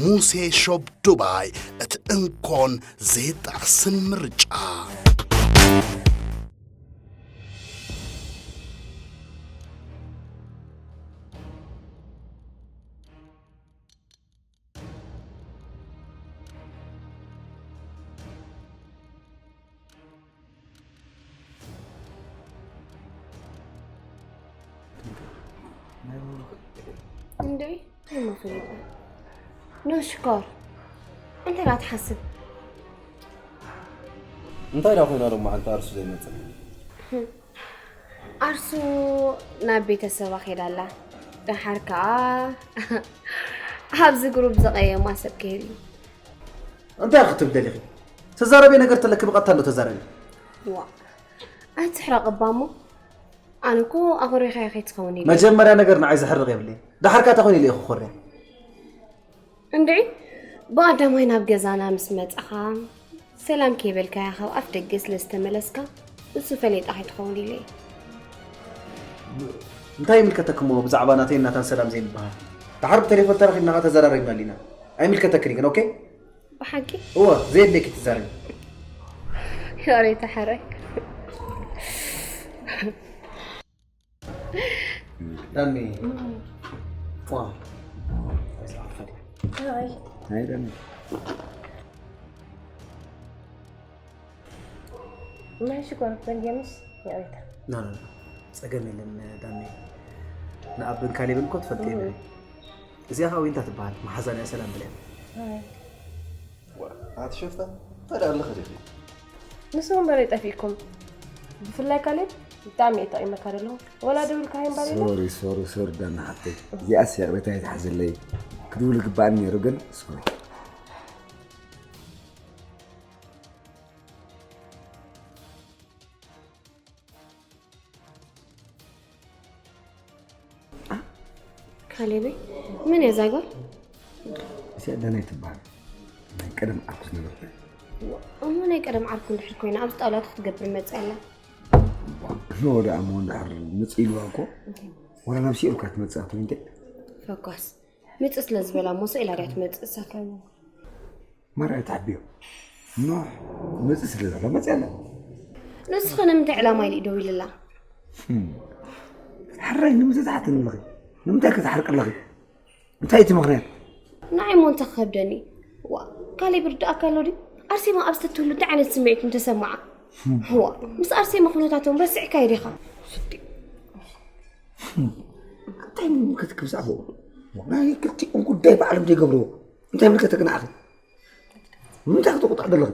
ሙሴ ሾፕ ዱባይ፣ እቲ እንኮን ዘይጣዕስን ምርጫ። እንዴ ይመፍሪዳ ኖ ሽኮር እንታይ ዳ ትሓስብ? እንታይ ዳ ኮይና ዶ መዓልቲ ኣርሱ ዘይመጽእ? ኣርሱ ናብ ቤተሰባ ኸይዳ ኣላ። ደሓር ከኣ ኣብዚ ግሩፕ ዝቐየማ ሰብ ከየሉ። እንታይ ክትብል ደሊኺ? ትዛረቢ ነገር ተለኪ ብቐጥታ እንዶ ተዛረቢ። ዋ ኣይትሕረቕ እባ እሞ ኣነ እኮ ኣኹሪኻዮ ከይትኸውን ኢለ። መጀመርያ ነገር ንዓይ ዘሕርቕ የብለይ። ደሓር ከኣ ተኾይኑ ኢለ ኢኹ ኮርያ። እንድዒ ብቐዳማይ ናብ ገዛና ምስ መጻኻ ሰላም ከይበልካያ ካብ ኣፍ ደገ ስለ ዝተመለስካ ንሱ ፈሌጣ ከይትኸውን ኢለ እየ። እንታይ ይምልከተኪ እሞ ብዛዕባ ናተይን ናታን ሰላም ዘይምብሃል? ደሓር ብቴሌፎን ተራኺብና ከኣ ተዘራሪብናሉ ኢና። ኣይምልከተክን እዩ ግን ኦኬ? ብሓቂ እወ ዘየድልየኪ ትዛረቢ። ያሬ ተሓረይ ዳኒ ዋ ናይ ደም ናይ ሽኮር በልየምስ ያሬታ ና ና ና። ጸገም የለን ዳኒ። ንኣብን ካሌብን እኮ ትፈልጥ የለን። እዚኣ ከዓ ዊንታ ትበሃል መሓዛ ናይ ሰላም ብልያ። ኣቲ ሸፍታ ታዲያ ኣለኸ ዲኺ? ንሱ እምበር ኣይጠፊእኩም። ብፍላይ ካሌብ ብጣዕሚ እየ ተቒመካ ዘለኹ። ወላ ደውልካ ሃይ እምበር ኢለ። ሶሪ ሶሪ ሶሪ ዳና ሓፍተይ፣ እዚኣስ ይቕሬታ ይትሓዘለይ። ክድውል ይግባኣኒ ነይሩ ግን ሶሪ። ካሌበይ፣ መን እያ እዛ ጓል? እዚኣ ዳናይት ትበሃል። ናይ ቀደም ዓርኩ ዝነበርኩ። እሞ ናይ ቀደም ዓርኩ እንድሕር ኮይና ኣብዚ ጣውላ ክትገብር መፅእ ኣላ። ኖ ደኣ እሞ እንድሕር ምፅእ ኢልዋ እኮ ዋላ ናብ ሲኦል እኳ ትመፅእ ኣቶ ዊንቴ። ፈኳስ ምፅእ ስለ ዝበላ እሞ ስኢላ ድያ ትመፅእ እሳ? ማርያ ተሓቢዮ ኖሕ ምፅእ ስለ ዝበላ መፅእ ኣላ። ንስኺ ንምንታይ ዕላማ ኢሉ ደው ኢልላ? ሕራይ ንምንታይ ትሓትኒ ኣለኺ? ንምንታይ ከ ትሓርቂ ኣለኺ? እንታይ እቲ ምኽንያት? ንዓይ እሞ እንታይ ክኸብደኒ? ዋ ካሌብ ይርድኣካ ኣሎ ድዩ? ኣርሴማ ኣብ ዝተትህሉ እንታይ ዓይነት ስምዒት ምተሰምዓ? ዋ ምስ ኣርሴማ ኩነታቶም ረሲዕካዮ ዲኻ? እንታይ ምምልከትኪ ብዛዕባኡ? ናይ ክልቲኦም ጉዳይ ባዕሎም ዘይገብርዎ እንታይ ምልከተኪ ንዓኺ? ንምንታይ ክትቁጣዕ ዘለኺ?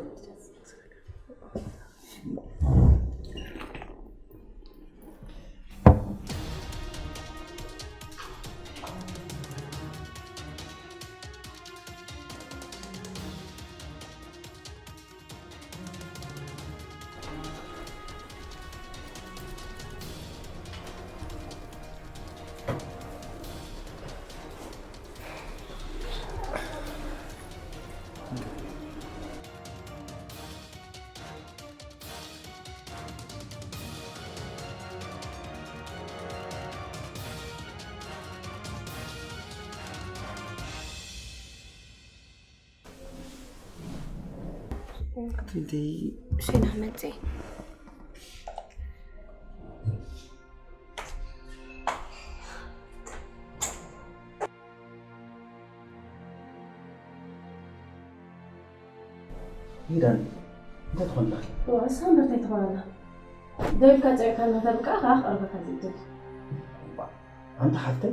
ክንደይ ሽና መፅእ። ኪዳን እንታይ ትኾን ኣለኺ? እዋ እሳ እምበር እንታይ ትኾን ኣላ? ደው ኢልካ ጸዊዕካ እናተብቃ ከዓ ክቐርበካ ዝእድል። ኣንታ ሓፍተይ፣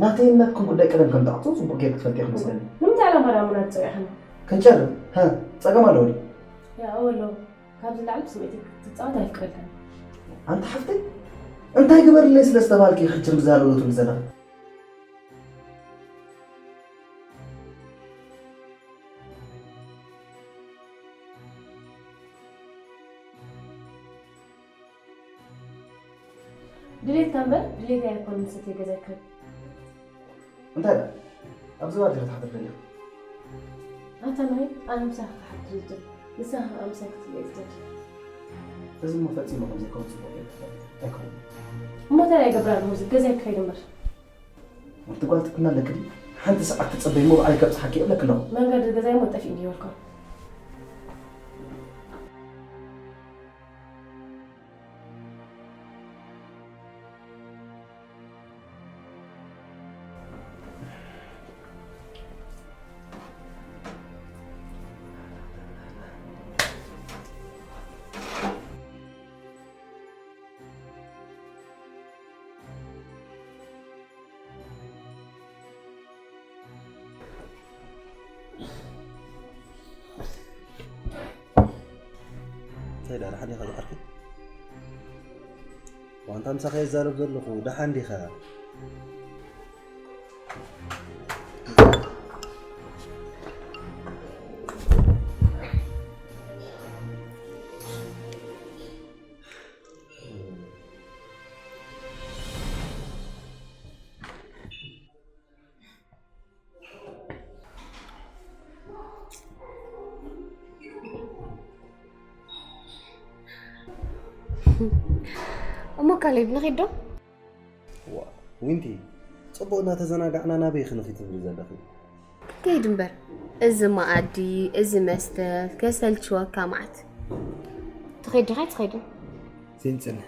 ናተይን ናትክን ጉዳይ ቀደም ከም ተዓጽዎ ጽቡቕ ጌርኪ ትፈልጢ ኢኺ መስለኒ። ንምንታይ ዕላማ ደኣ እሞ ናት ጸዊዕካኒ? ክንጨርም። ሀ፣ ጸገም ኣለዎ ድዩ? ያ እወ ኣለዎ። ካብዚ ላዕሊ ብስምዒት ክትጻወት ኣይፍቅደልካን። ኣንታ ሓፍተይ፣ እንታይ ግበርለይ ስለ ዝተባልኪ ሕጂ ከምዚ ሃለውለው ትብሊ ዘለኺ? ድሌትካ እምበር ድሌተይ ኣይኮነን ሰተይ ገዛ ይከብ። እንታይ ደኣ ኣብዚ ባር ዲኺ ክትሓድሪ ደሊኺ? ኣታ ናይ ኣነ ምሳኻ ክሓድር ዝደሊ ንስኻ ከዓ ምሳይ ክትልየ ዝደሊ። እዚ እሞ ፈጺሙ ከም ዘይከውን ጽቡቕ ጌርኪ ትፈልጢ። ኣይከውንን። እሞ እንታይ ይገብር ኣለኹ እዚ ገዛይ ክኸይድ እምበር። ወዲ ጓል ትሕትና ኣለኪ ድዩ? ሓንቲ ሰዓት ትጽበይ እሞ ባዕለይ ከብጽሓኪ እብለኪ ኣለኹ። መንገዲ ገዛይ እሞ ጠፊእኒ ይበልኩም። እንታይ ደኣ ደሓን ዲኻ ዝዓርከይ? ዋንታ ምሳኻ የዛረብ ዘለኹ ደሓን ዲኻ? እሞ ካሌብ ንኺድ ዶ? ዋ ዊንቲ፣ ጽቡቕ እናተዘናጋዕና ናበይ ክንኺ ትብሊ ዘለኺ? ከይድ እምበር፣ እዚ መኣዲ፣ እዚ መስተ፣ ከሰልችወካ መዓት። ትኸይድ ዲኻ ትኸይድ? ዘይንጽንሕ።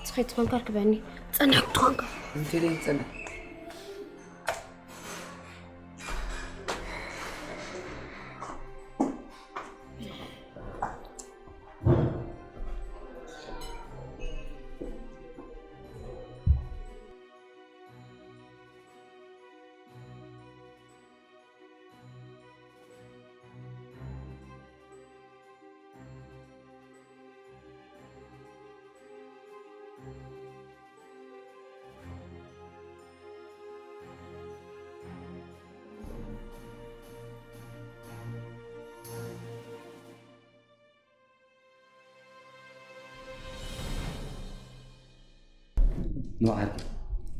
ትኸይድ ትኾንካ ርክበኒ። ጸንሕ ትኾንካ። ዊንቲ ዘይንጽንሕ። ኖ ዓርከይ፣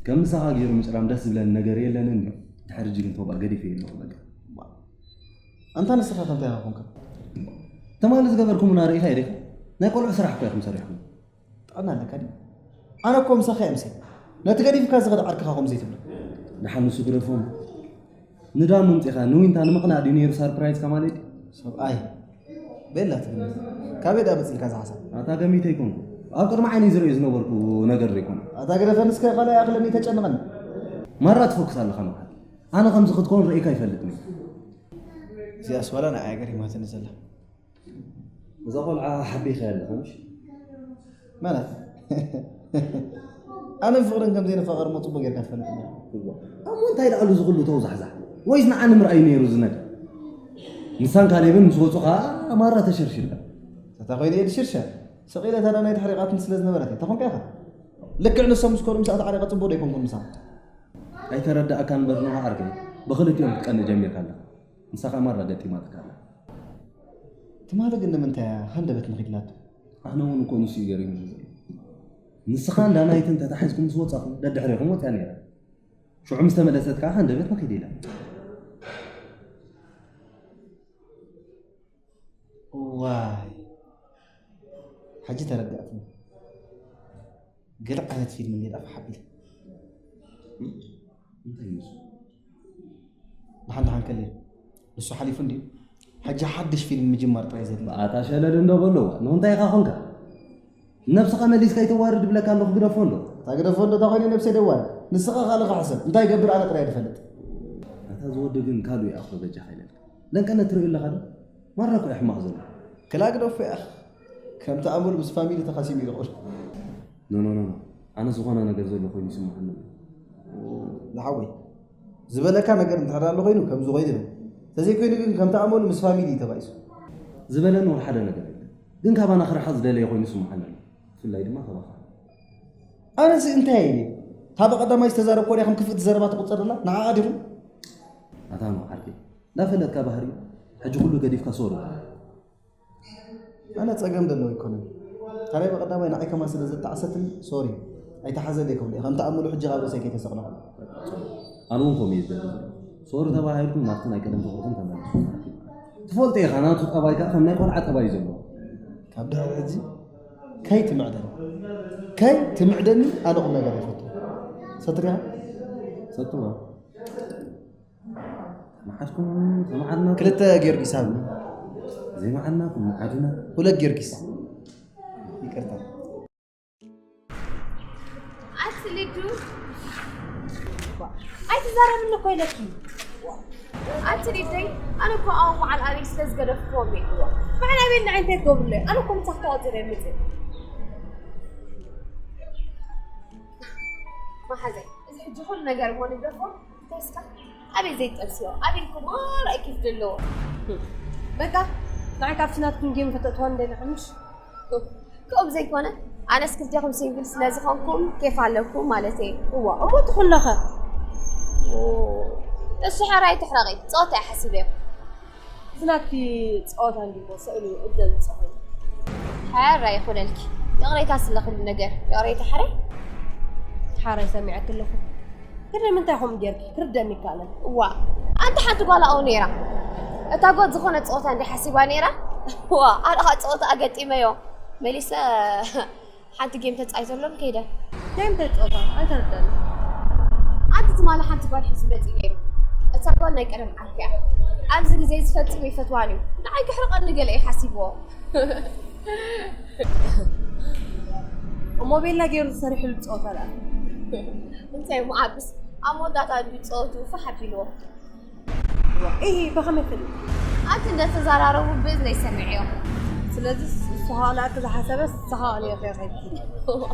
ከም ምሳኻ ገይሩ ምጭራም ደስ ዝብለኒ ነገር የለንን እዩ። ድሕሪ ሕጂ ግን ተውባ ገዲፈ ኣለኹ በቃ። ኣንታ ንስኻ ከምታይ ኢኻ ኮንካ? ትማሊ ዝገበርኩምና ርኢኻ ኢኻ? ናይ ቆልዑ ስራሕ እኮ ኢኹም ሰሪሕኩም። ጥዕና ኣለካ ድዩ? ኣነ እኮ ምሳኻ እየ ምሰ ነቲ ገዲፍካ ዝኸደ ዓርክኻ ከምዚ ትብሎ። ደሓን ንሱ ግደፎም። ንዳም ምምፂኻ ንዊንታ ንምቕናእ ድዩ ነይሩ ሳርፕራይዝ ከማለይ ድዩ? ሰብኣይ ቤላ ትብል ካበይ ዳ መፅልካ ዝሓሳብ? ኣታ ገሚተ ኣይኮንኩ፣ ኣብ ቅድሚ ዓይነይ ዝርእዮ ዝነበርኩ ነገር ዘይኮነ። ኣታ ግደፈ ንስከ ካልኣይ ኣኽለኒ ተጨንቐኒ። ማራ ትፎክስ ኣለኻ መዓት። ኣነ ከምዚ ክትኮን ርእይካ ኣይፈልጥን እየ። እዚኣስ ዋላ ንዓይ ገሪማትኒ ዘላ። እዛ ቆልዓ ሓቢእኻያ ኣለኻ ምሽ? ማለት ኣነን ፍቕርን ከም ዘይንፋቐር እሞ ጽቡቕ ጌርካ ትፈልጥ ኢኻ። እሞ እንታይ ደኣሉ እዚ ኩሉ ተውዛሕዛሕ? ወይስ ንዓ ንምርኣይ ነይሩ እዚ ነገር? ንሳን ካሌብን ምስ ወጹ ኸኣ ማራ ተሸርሺርካ። እታ ኮይነ እየ ድሽርሸር። ስቕ ኢለ እታ ዳናይት ሓሪቓትኒ ስለ ዝነበረት እየ። ተኾንካ ኢኻ። ልክዕ ንሶም ምስ ከዱ ምሳኣ ተዓሪቐ ጽቡቕ ዶ ኣይኮንኩን ምሳኻ? ኣይተረዳእካን እምበር ኖህ ዓርከይ፣ ብኽልቲኦም ክትቀንእ ጀሚርካ ኣለኻ። ንሳ ኸኣ ማራ ገጢማትካ ኣላ። ትማሊ ግን ንምንታይ እያ ሃንደበት ንኺድላቶ? ኣነ እውን እኮ ንሱ እዩ ገሪሙኒ ዘሎ። ንስኻን ዳናይትን ተታሒዝኩም ምስ ወጻኹም ደድሕሬኹም ወጺኣ ነይራ። ሽዑ ምስ ተመለሰት ከኣ ሃንደበት ንኺድ ኢላ። እዋይ ሕጂ ተረዳእኩ። ገለ ዓይነት ፊልም እኒአ ፋሕ ኣቢለ። እንታይ እዩ ንሱ? ደሓን ደሓን ከልየ ንሱ ሓሊፉ እንድዩ። ሕጂ ሓድሽ ፊልም ምጅማር ጥራይ ዘድሊ። ኣታ ሸለል እንዶ በሎ፣ ንእንታይ ኢኻ ኾንካ? ንነብስኻ መሊስካ ኣይተዋርድ እብለካ ኣለኹ፣ ግደፎ እንዶ። ኣታ ግደፎ እንዶ፣ እታ ኮይነ ነብሰይ ደዋርድ። ንስኻ ካልእኻ ሕሰብ፣ እንታይ ይገብር ኣነ ጥራይ እየ ዝፈልጥ። ኣታ ዝወዲ ግን ካልኡ ይኣኽሎ በጃኻ ኢለልካ። ለንቀነ ትርእዮ ኣለኻ ዶ? ማራ እኮ እዩ ሕማቕ ዘሎ። ክላግደፎ ያኽ ከምቲ ኣምር ምስ ፋሚሊ ተኻሲሙ ይኸውን። ኖ ኖ ኖ ኖ። ኣነ ዝኾነ ነገር ዘሎ ኮይኑ ይስምዓኒ ኣሎ። ዝሓወይ ዝበለካ ነገር እንድሕር ኣሎ ኮይኑ ከምዚ ኮይኑ ይበል። ተዘይኮይኑ ግን ከምቲ ኣመሉ ምስ ፋሚሊ እዩ ተባኢሱ። ዝበለኒ ወላ ሓደ ነገር የለን፣ ግን ካባና ክርሓቕ ዝደለየ ኮይኑ ይስምዓኒ ኣሎ፣ ብፍላይ ድማ ካባኻ። ኣነስ እንታይ ኢለ? እታ ብቐዳማይ ዝተዛረብኮ ድያ ከም ክፍእቲ ዘረባ ትቑጸር ዘላ? ንዓኣ ዲኹም? ኣታ ኖ ዓርከይ፣ እንዳፈለጥካ ባህሪ ሕጂ ኩሉ ገዲፍካ ሶሪ። ኣነ ጸገም ዘለዎ ኣይኮነን። ታዲያ ብቐዳማይ ንዓይ ከማን ስለ ዘጣዕሰትኒ ሶሪ ኣይተሓዘለይ ክብሎ እየ። ከምቲ ኣምሉ ሕጂ ካብ ርእሰይ ከይተሰቕለ ከሎ። ኣነ እውን ከምኡ እየ ዝደሊ ዘለኹ። ሶሪ ተባሂልኩም ናብቲ ናይ ቀደም ፍቕርኹም ተመለሱ። ትፈልጦ ኢኻ ናቱ ጠባይ ከኣ ከም ናይ ቆልዓ ጠባይ እዩ ዘለዎ። ካብ ድሕሪ ሕጂ ከይትምዕደኒ ከይትምዕደኒ ኣነ ቁም ነገር ኣይፈቱ። ሰትሪያ ሰጥዋ መሓዝኩም ተመዓድና ክልተ ጊዮርጊስ ሃብኒ። ዘይመዓድናኩም መዓድና። ሁለት ጊዮርጊስ ይቅርታ። ኣቲ ሊዱ ኣይትዛረብኒ እኮ ኢለኪ። ኣቲ ሊደይ ኣነ እኮ ኣብ በዓል ኣበይ ስለ ዝገደፍክዎም እየ። በዓል ኣበይ ንዓይ እንታይ ክገብሩለይ? ኣነ እኮ ምሳኽ ተዋፂረ እየ መፅእ። መሓዘይ እዚ ሕጂ ኩሉ ነገር እሞ ንግደፎ። እንታይ እስካ ኣበይ ዘይትጠብስዮ? ኣበይ እኮ ማራ እዩ ኬፍ ዘለዎ። በቃ ንዓይ ካብቲ ናትኩም ጌም ከተእትዋ ንደሊ ሓሙሽ። ከምኡ ዘይኮነ ኣነስ ክልቴኹም ሲንግል ስለ ዝኾንኩም ኬፍ ኣለኩም ማለት እየ። እዋ እሞ ትኹነኸ። እሱ ሕራይ ትሕረቒ ጸወታ እየ ሓሲበዮ። እዚ ናትኪ ጸወታ እንዲሞ ስእሉ እደ ዝጸኹ። ሕራይ ይኹነልኪ ይቕሬታ ስለ ኩሉ ነገር። ይቕሬታ ሕራይ። ሓራይ ሰሚዐኪ ኣለኹ። ግን ንምንታይ ከምኡ ጌርኪ ክርደኒ ይከኣለን። እዋ ኣንቲ ሓንቲ ጓል ኣብኡ ነይራ። እታ ጓል ዝኾነ ጸወታ እንዲ ሓሲባ ነይራ። እዋ ኣነ ከዓ ጸወታ ኣገጢመዮ መሊሰ ሓንቲ ጌም ተጻይተሎም ከይደ። እንታይ እንታይ ጸወታ ኣይተረዳኒ። ኣንቲ ትማሊ ሓንቲ ጓል ሒዙ መጺኡ ነይሩ። እታ ጓል ናይ ቀደም ዓርኪ እያ። ኣብዚ ግዜ ዝፈጽም ይፈትዋን እዩ። ንዓይ ክሕርቐኒ ገለ እዩ ሓሲብዎ። እሞ ቤላ ገይሩ ዝሰሪሕሉ ጸወታ ደኣ እንታይ እሞ ዓብስ ኣብ መወዳእታ ድዩ ጸወቱ ፋሕ ኣቢልዎ። ኢሂ ብኸመይ ፈሊጥ ኣቲ እንዳተዛራረቡ ብእዝነይ ሰሚዐዮ። ስለዚ እሱ ከኣ ንኣኪ ዝሓሰበ ንስኻ ኣልዮ ከይኸድኪ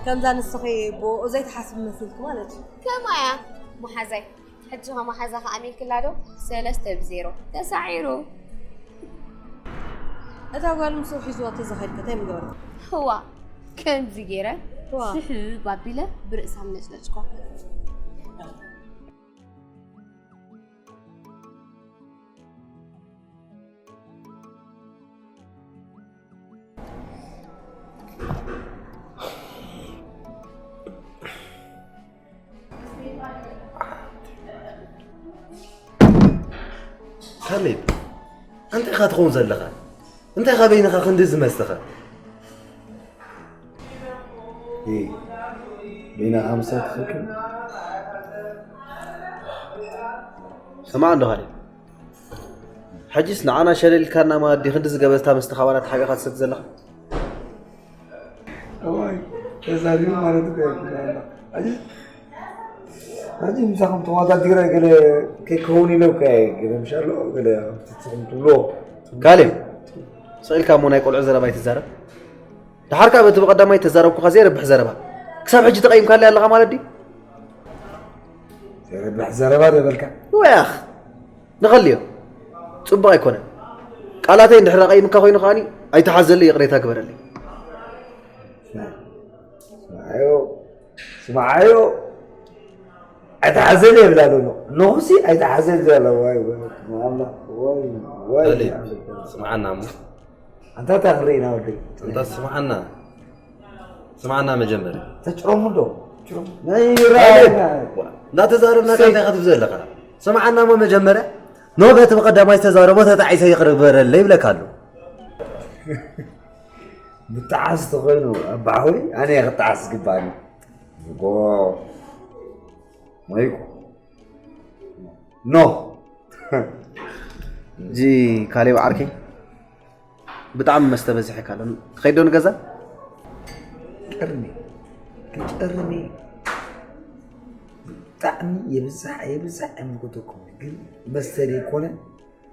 ከምዛ ንስኺ ብኡ ዘይትሓስቢ መሲልኪ ማለት እዩ። ከማያ መሓዛይ ሕጂ ከ መሓዛኻ ኣሚንክላ ዶ? ሰለስተ ብዜሮ ተሳዒሩ። እታ ጓል ምስኡ ሒዝዋ ተዘኸድከ እንታይ ምገበርካ? ህዋ ከምዚ ገይረ ህዋ። ስሕብ ኣቢለ ብርእሳ ምነጭነጭኳ። ካሌብ፣ ኣንታይ ኢኻ ትኸውን ዘለኻ? እንታይ ኢኻ በይንኻ ክንዲ ዝመስተኻ? እ፣ በይንኻ ምሳት ትኽክል። ስማዕ እንዶ ካሌብ፣ ሕጂስ ንዓና ሸለል ኢልካና ማለት ድዩ ክንዲ ዝገበዝታ ምስቲ ካባና ተሓቢእካ ትሰቲ ዘለኻ? እዋይ ተዛሪቡ ማለት እኮ የብልናና። ኣይ፣ ኣይ፣ ምሳኹም ተዋዳዲረ ገለ ከይከውን ኢለ እኮ እየ፣ ገለ ምሻሎ፣ ገለ ከምቲ ንስኹም ትብልዎ። ካሌብ፣ ስቕ ኢልካ እሞ ናይ ቆልዑ ዘረባ ኣይትዛረብ። ደሓር ከኣ በቲ ብቐዳማይ ተዛረብኩኻ ዘየርብሕ ዘረባ። ክሳብ ሕጂ ተቐይምካለይ ኣለኻ ማለት ድዩ? ዘይረብሕ ዘረባ ዶ በልካ? ወይ ኣኽ፣ ንኸልዮ። ጽቡቕ ኣይኮነን። ቃላተይ እንድሕር ኣቐይምካ ኮይኑ ከኣኒ ኣይትሓዘለይ፣ ይቕሬታ ግበረለይ። ስምዓዮ፣ ስምዓዮ። ኣይትሓዘለይ ይብል ኣሎ። ንኹሲ ኣይትሓዘለይ ዘሎ። ወይ፣ ወይ፣ ኣምላኽ፣ ወይ፣ ወይ። ካሌብ፣ ስምዓና እሞ። ኣንታ እንታይ ክንርኢ ኢና ወደይ? ኣንታ ስምዓና። ስምዓና መጀመርያ። ተጭረሙ ዶ? ጭረሙ። እንዳተዛረብና እንታይ ክትብ ዘለኻ? ስምዓና እሞ መጀመርያ። ኖ በቲ ብቐዳማይ ዝተዛረቦ ተጣዒሰ ይቕረ ግበረለይ ይብለካ ኣሎ። ምጣዓስ ተኾይኑ ኣባሓወይ ኣነ እየ ክጣዓስ ዝግባኣኒ። ዝጎ። ወይኮ። ኖ። እዚ ካሌብ ዓርከይ ብጣዕሚ መስተ በዚሕካ ኣሎ። ትኸይድ ዶ ንገዛ? ጨርሚ። ጨርሚ። ብጣዕሚ የብዛሕ፣ የብዛሕ ኣይምጎተኩም። ግን መስተ ዘይኮነ፣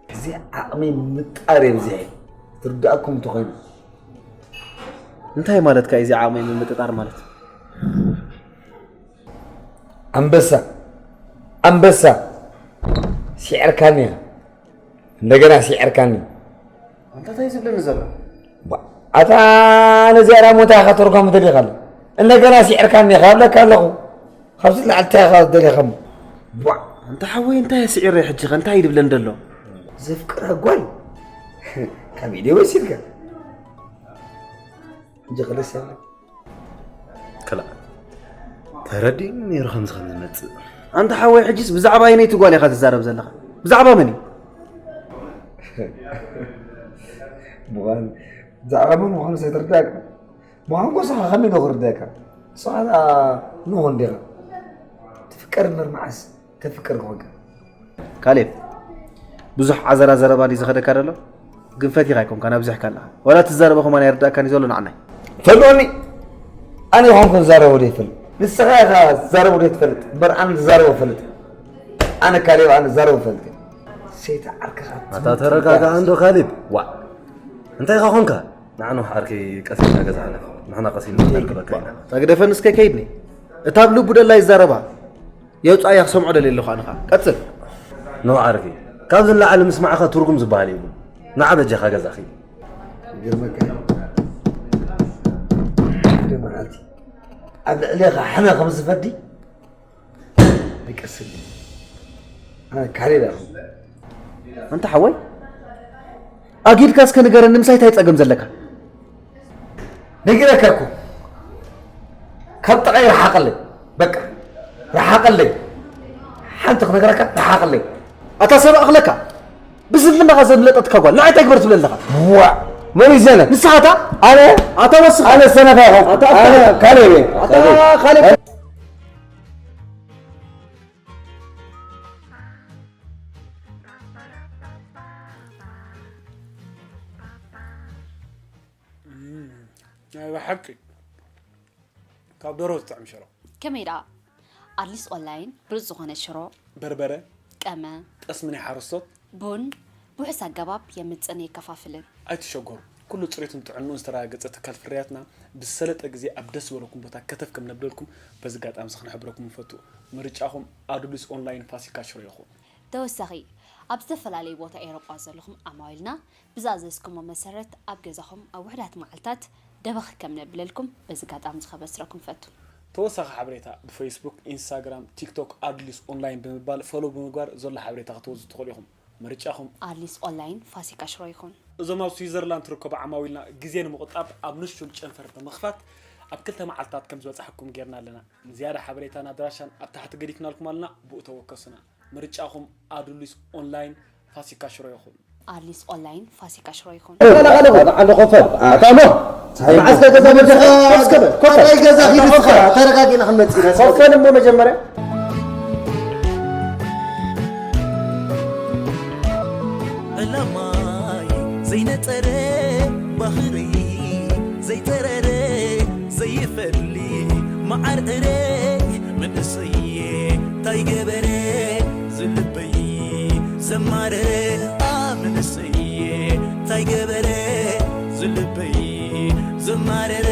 እዚ ዓቕሚ ምጣር የብዝሕ። ትርዳእኩም እንተኾይኑ። እንታይ ማለትካ እዩ እዚ ዓቕመይ ምምጥጣር ማለት? ኣንበሳ ኣንበሳ ስዒርካኒ ኢኻ። እንደገና ስዒርካኒ። ኣንታ እንታይ ዝብለኒ ዘሎ? ባ- ኣታ ነዚኣ ዳሞ እንታይ ኢኻ ተርጓሚ ደሊኻ ኣሎ? እንደገና ስዒርካኒ ኢኻ እብለካ ኣለኹ። ካብዚ ላዕሊ እንታይ ኢኻ ደሊኻ እሞ? ቧዕ! ኣንታ ሓወይ እንታይ ስዒረ ሕጂ ኸ እንታይ እዩ ድብለኒ ዘሎ? ዘፍቅራ ጓል ካብ ኢደይ ወሲድካ። ሕጂ ክልስ ያለ ክላእ ተረዲእኒ ነይሩ ከምዚ ከም ዝመፅእ። ኣንታ ሓወይ ሕጂስ ብዛዕባ ኣየነይቲ ጓል ኢኻ ትዛረብ ዘለኻ? ብዛዕባ መን እዩ? ምዃን ብዛዕባ መን ምዃኑ ዘይትርዳእካ። ምዃን ጎሳኻ ከመይ ዶ ክርዳእካ? ንስኻ ደኣ ንኹን ዲኻ? ትፍቀር እምበር መዓስ ተፍቅር ክኾንካ? ካሌብ ብዙሕ ዓዘራ ዘረባ ድዩ ዝኸደካ ዘሎ? ግን ፈቲኻ ኣይኮንካን ኣብዚሕካ ኣለኻ። ዋላ ትዛረቦ ከማን ኣይርዳእካን እዩ ዘሎ ንዓናይ። ፈልጦኒ ኣነ ይኾንኩ ዝዛረቦ ዶ ይፈልጥ ንስኻ ኢኻ ዝዛረቦ ዶ ትፈልጥ እምበር ኣነ ዝዛረቦ ፈልጥ ኣነ ካሌብ ኣነ ዝዛረቦ ፈልጥ ሰይታ ዓርክኻ ኣታ ተረጋጋ እንዶ ካሊብ። ዋ እንታይ ኢኻ ኾንካ? ንዓኑ ዓርከይ ቀስ ኢልካ ገዛ ሓለፍ። ንሕና ቀስ ኢልና ክንረክበካ ኢና። ኣታ ግደፈኒ እስከ ከይድኒ። እታ ኣብ ልቡ ደላ ይዛረባ። የውጻእያ ክሰምዖ ደልየ ኣለኹ ኣነ ኸኣ። ቀጽል። ኖ ዓርከይ ካብዚ ንላዕሊ ምስማዕኻ ትርጉም ዝበሃል የብሉን። ንዓ በጃኻ ገዛ ኺድ። ይገርመካ ሓደ መዓልቲ ኣብ ልዕሌኻ ሕነ ከም ዝፈዲ ኣይቀስልን ኣነ ካሌብ ኣኹ ኣንታ ሓወይ ኣጊድካ እስከ ንገረኒ ምሳይ እንታይ ጸገም ዘለካ? ነጊረካ እኮ ካብ ጥቓይ ረሓቐለይ በቃ ረሓቐለይ ሓንቲ ክነግረካ ረሓቐለይ ኣታ ሰብ ኣኽለካ ብስንፍናኻ ዘምለጠትካ ጓል ንዓይ እንታይ ግበር ትብል ኣለኻ? ዋ መን እዩ ዘነ? ንስኻ እታ ኣነ ኣታ ወስኻ ኣነ ሰነፋ ኢኻ ኣታ ኣነ ካሌብ እየ ኣታ ካሌብ ናይ ብሓቂ ካብ ደሮ ዝጥዕም ሽሮ። ከመይ ደኣ? ኣድሊስ ኦንላይን ብሉጽ ዝኾነ ሽሮ፣ በርበረ፣ ቀመ፣ ጠስሚ ናይ ሓረስቶት፣ ቡን ብውሑስ ኣገባብ የምጽእን የከፋፍልን። ኣይትሸገሩ፣ ኩሉ ጽሬቱን ጥዕንኡን ዝተረጋገጸ ትካል ፍርያትና ብዝሰለጠ ግዜ ኣብ ደስ ዝበለኩም ቦታ ከተፍ ከም ነብለልኩም በዚ ኣጋጣሚ እዚ ክንሕብረኩም ንፈቱ። ምርጫኹም ኣዱሊስ ኦንላይን ፋሲካ ሽሮ ይኹን። ተወሳኺ፣ ኣብ ዝተፈላለዩ ቦታ ኤውሮጳ ዘለኹም ዓማዊልና ብዝኣዘዝኩሞ መሰረት ኣብ ገዛኹም ኣብ ውሑዳት መዓልታት ደበኽ ከም ነብለልኩም በዚ ኣጋጣሚ እዚ ከበስረኩም እፈቱ። ተወሳኺ ሓበሬታ ብፌስቡክ፣ ኢንስታግራም፣ ቲክቶክ ኣድሊስ ኦንላይን ብምባል ፎሎው ብምግባር ዘሎ ሓበሬታ ክትወስዱ ትኽእሉ ኢኹም። ምርጫኹም። ኣድሊስ ኦንላይን ፋሲካ ሽሮ ይኹን። እዞም ኣብ ስዊዘርላንድ ትርከቡ ዓማዊልና ግዜ ንምቑጣብ ኣብ ንሹል ጨንፈር ብምኽፋት ኣብ ክልተ መዓልትታት ከም ዝበፅሐኩም ጌርና ኣለና። ንዝያዳ ሓበሬታን ኣድራሻን ኣብ ታሕቲ ገዲፍናልኩም ኣለና፣ ብኡ ተወከሱና። ምርጫኹም ኣዱሊስ ኦንላይን ፋሲካ ሽሮ ይኹን። ኣድሊስ ኦንላይን ፋሲካ ሽሮ ይኹን። ኣታ ሞ መዓስ ከ ገዛ በጃኻ? ኮፍ እስከ በል፣ ኮፍ በል። ኣበይ ገዛ ኪድ እስከ? ተረጋጊና ክንመጽእ ኢና። ኮፍ በል እሞ መጀመርያ። ዕላማይ ዘይነጸረ ባህሪ ዘይጸረረ ዘይፈሊ መዓር እረ መንእሰየ ታይ ገበረ ዝልበይ ዘማረረ ኣምንሰየ ታይ ገበረ ዝልበይ ዘማረረ